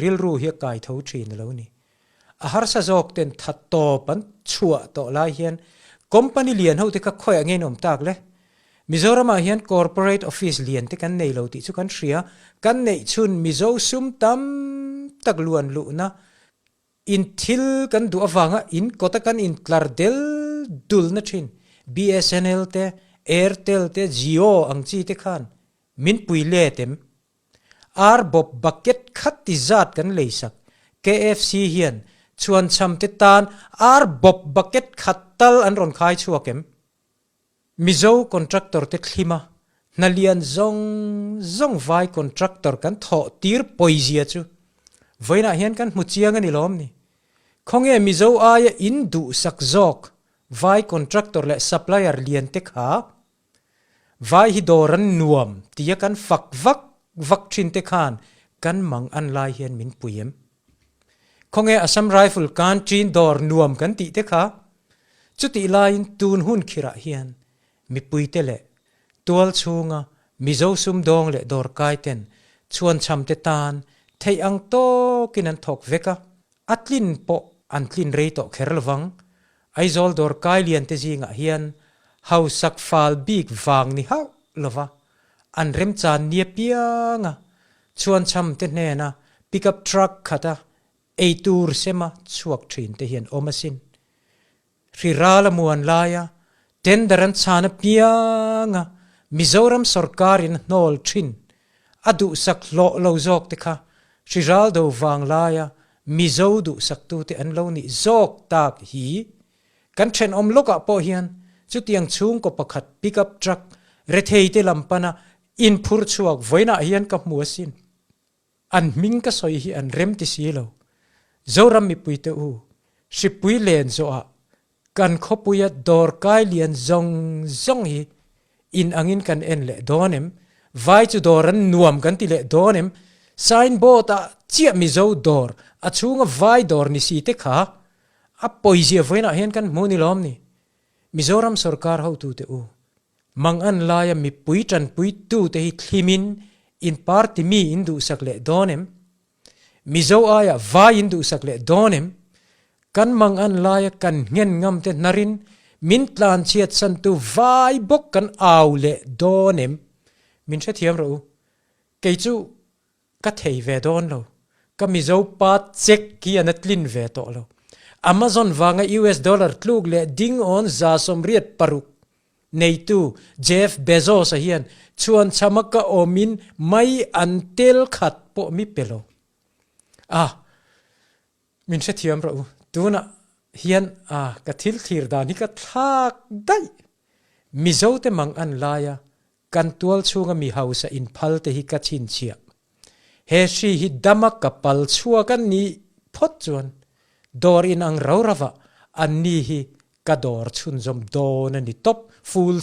Rilru hi a kai tho thin a lo ni. A harsa zawk ten that tawp an chhuah tawh lai hian company lian ho te kha khawiah nge in awm tak le? Mizoramah hian corporate office lian te kan nei lo tih chu kan hria. Kan neih chhun Mizo sum tam tak luan luhna in thil kan duh avanga in kawta kan intlar del dulna thin BSNL te, Airtel te, Jio ang chi te khan min pui let em? Ar bawp bucket khat ti zat kan lei sak. KFC hian chhuanchham te tan ar bawp bucket khat tal an rawn khai chhuak em? Mizo contractor te thlima hna lian zawng zawng vai contractor kan thawh tir pawizia chu vawiinah hian kan hmu chiang a ni lawm ni. Khawnge Mizo aia in duhsak zawk vai contractor leh supplier lian te kha Vai hi dawr an nuam tia kan fak vak vak thin te khan kan mang an lai hian min pui em? Khawnge Assam Rifle kan chin dawr nuam kan tih te kha? Chutih laiin tun hun khirah hian mipuite leh tual chhunga Mizo sumdawng leh dawrkai ten chhuanchham te tan theih ang tawkin an thawk vek a, a tlin pawh an tlin rei tawh kher lovang. Aizawl dawrkai lian te zingah hian hausak fal bik vang ni hauh lova an remchan nia pianga chhuanchham te hnena pickup truck khata eitur sema chhuak thin te hian awm asin. Hri ral a muan laia tender an chhan apianga Mizoram sorkarin a hnawl thin a duhsak hlawh lo zawk te kha hri ral do vang laia Mizo duhsaktute an lo nih zawk tak hi kan thenawm lawkah pawh hian chutiang chhungkaw pakhat pickup truck retheite lam pana inphur chhuak vawiinah hian ka hmu asin. An hming ka sawi hi an rem ti si lo. Zoram mipuite u, hripui len zawhah kan khawpuia dawrkai lian zawng zawng hi in angin kan en leh dawn em? Vai chu dawr an nuam kan ti leh dawn em? Sign board ah chiah Mizo dawr a chhunga vai dawr ni si te kha a pawizia vawiinah hian kan hmu ni lawm ni? Mizoram sorkar hotute u, Mangan laia mipui tanpuitute hi thlimin in party mi in duhsak leh dawn em? Mizo aia vai in duhsak leh dawn em? Kan mangan laia kan nghen ngam te hnarin min tlanchhiat santu vai bawk kan au leh dawn em? Min hrethiam rawh u. Kei chu ka thei ve dawn lo. Ka Mizo pa check hi an a tlin ve tawh lo. Amazon vanga US dollar tluk leh ding awn 86 neitu Jeff Bezos-a hian chhuanchhama ka awmin mai an tel khat pawh mi pe lo. A, min hrethiam rawh u. Tunah hian a, ka thil thlir dan hi ka thlak daih. Mizote mang an laia Kan tual chhunga mi hausa inphal te hi ka chhinchhiah. He hri hi dama ka pal chhuak a nih phawt chuan dawr inang rau ravah anni hi ka dawr chhunzawm dawn a ni tawp. Full.